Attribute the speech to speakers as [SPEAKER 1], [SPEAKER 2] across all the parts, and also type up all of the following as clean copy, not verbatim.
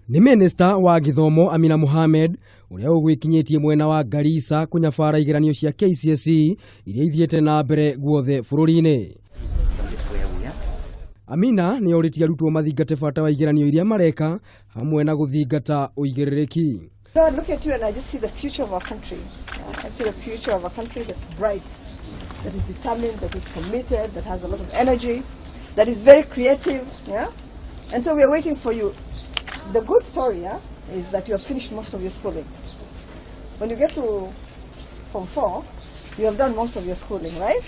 [SPEAKER 1] Nĩ minista wa gĩthomo Amina Mohamed ũrĩa ũgwĩkinyĩtie mwena wa Garissa kũnyabara igeranio cia KCSE iria ithiĩte na mbere guothe bũrũri-inĩ. Amina nĩ orĩtie arutwo mathingate bata wa igeranio iria mareka hamwe na gũthingata ũigĩrĩrĩki.
[SPEAKER 2] So I look at you and I just see the future of our country. I see the future of a country that's bright, that is determined, that is committed, that has a lot of energy, that is very creative. Yeah? And so we are waiting for you. The good story, yeah, is that you have finished most of your schooling. When you get to Form 4, you have done most of your schooling, right?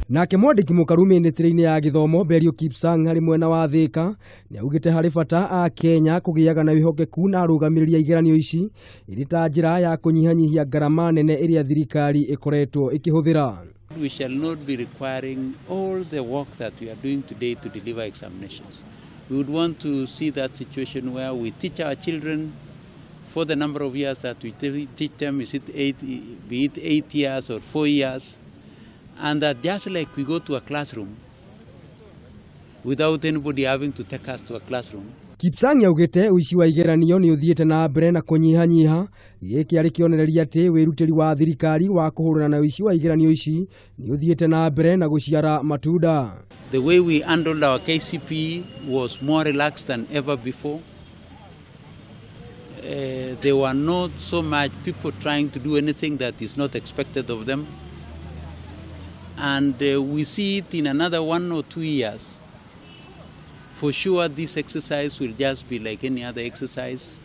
[SPEAKER 1] Nake mwandĩki mũkaru ministry-inĩ ya gĩthomo Belio Kipsang harĩ mwena wa Thĩka nĩ augĩte harĩ bata a Kenya kũgĩaga na wĩhokeku na arũgamĩrĩri a igeranio ici ĩrĩ ta njĩra ya kũnyihanyihia ngarama nene ĩrĩa thirikari ĩkoretwo ĩkĩhũthĩra.
[SPEAKER 3] We shall not be requiring all the work that we are doing today to deliver examinations. We would want to see that situation where we teach our children for the number of years that we teach them, is it eight, be it 8 years or 4 years, and that just like we go to a classroom without anybody having to take us to a classroom.
[SPEAKER 1] Kipsang augĩte ũici wa igeranio nĩ ũthiĩte na mbere na kũnyihanyiha, gĩkĩ arĩ kĩonereria atĩ wĩrutĩri wa thirikari wa kũhũrana na ũici wa igeranio ici nĩ ũthiĩte na mbere na gũciara matunda.
[SPEAKER 3] The way we handled our KCPE was more relaxed than ever before. There were not so much people trying to do anything that is not expected of them. And we see it in another 1 or 2 years. For sure, this exercise will just be like any other exercise,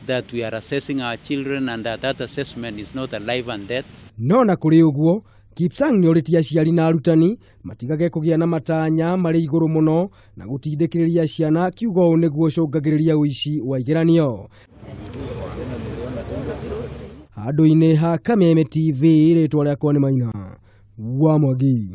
[SPEAKER 3] that we are assessing our children and that that assessment is not alive and dead.
[SPEAKER 1] No na kũrĩ ũguo, Kipsang nĩ orĩtie aciari na arutani matigage kũgĩa na matanya marĩ igũrũ mũno na gũtindĩkĩrĩria ciana, kiugo ũũ nĩguo ũcũngagĩrĩria ũici wa igeranio. Handũ-inĩ ha Kameme TV, rĩtwa rĩakwa nĩ Maina wa Mwangi.